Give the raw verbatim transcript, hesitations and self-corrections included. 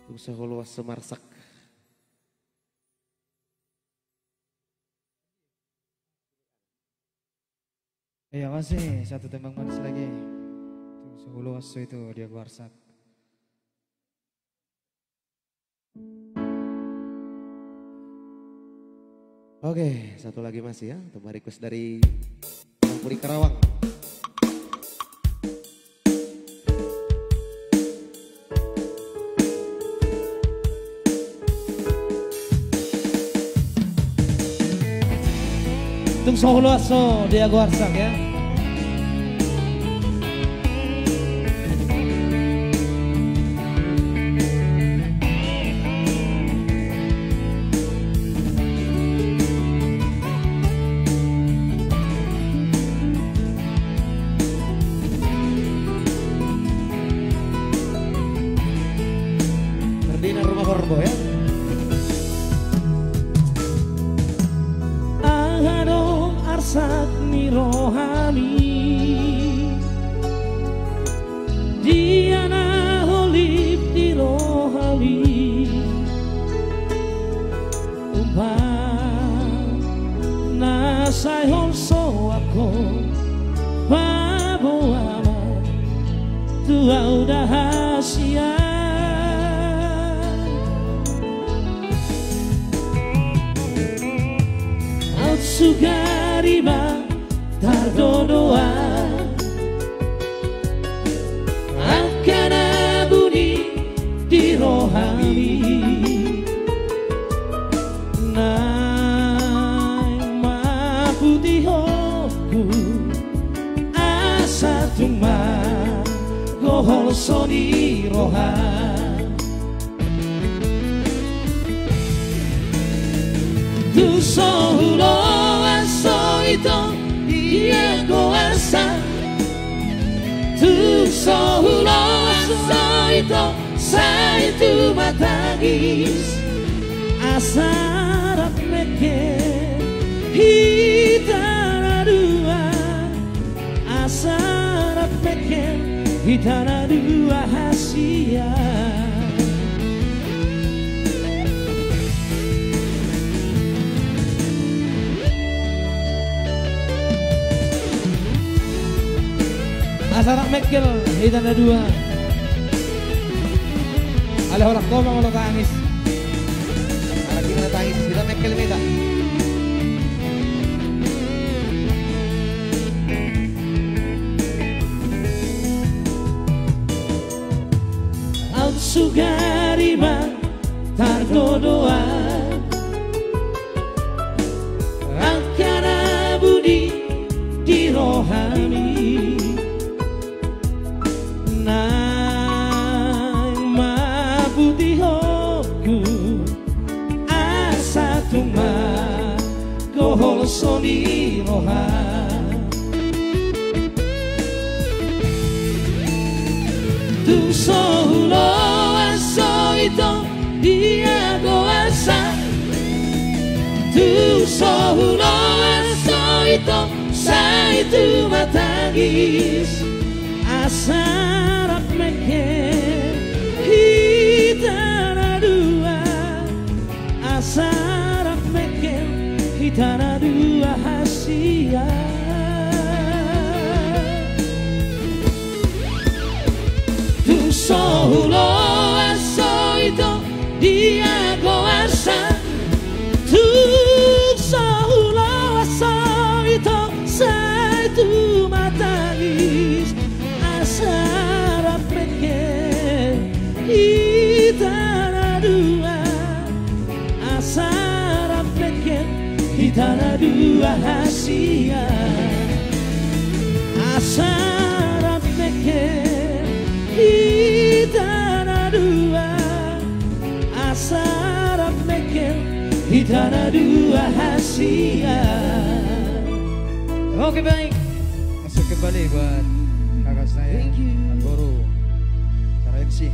Tung so huloas so Marsak. Iya, masih satu tembang manis lagi. Tung so huloas so itu dia Marsak. Oke, satu lagi masih ya, untuk request dari Ampuri Karawang. Tung so huloas so dia Marsak ya. Ferdinand Rumah Horbo ya. Aha do arsak ni rohami, dia na holip di rohami. Umpama sai holsoanku, paboa ma tu au da hasian. Aut sugari ma tardodoan angka na buni di rohami. Naeng ma putihonku asa tung ma gohol so ni roha. Tung so huloas so ito dia goarsa. Tung so huloas so ito sai tu ma tangis. Asa rap mengkel hita na dua. Asa rap mengkel hita na dua hasian. Asa rap mengkel hita na dua. Alai holan ho ma molo tangis. Alai gimana tangis? Hita mengkel ma hita. Aut sugari ma tardodoan angka na buni di rohami. Naeng ma putihonku asa tung ma gohol so ni roha. Tung so huloas so ito dia goarsa. Tung so huloas so ito sai tu ma tangis. Asa rap mengkel hita na dua. Asa rap mengkel hita na dua hasian. Tung so huloas so ito dia goarsa. Tung so huloas so ito sai tu ma tangis. Asa rap mengkel hita na dua. Asa rap mengkel hita na dua hasian. Asa rap mengkel hita na dua. Asa rap mengkel hita na dua hasian. Oke, baik. Masuk kembali buat kakak saya, Thank you. Anggoro, para M C.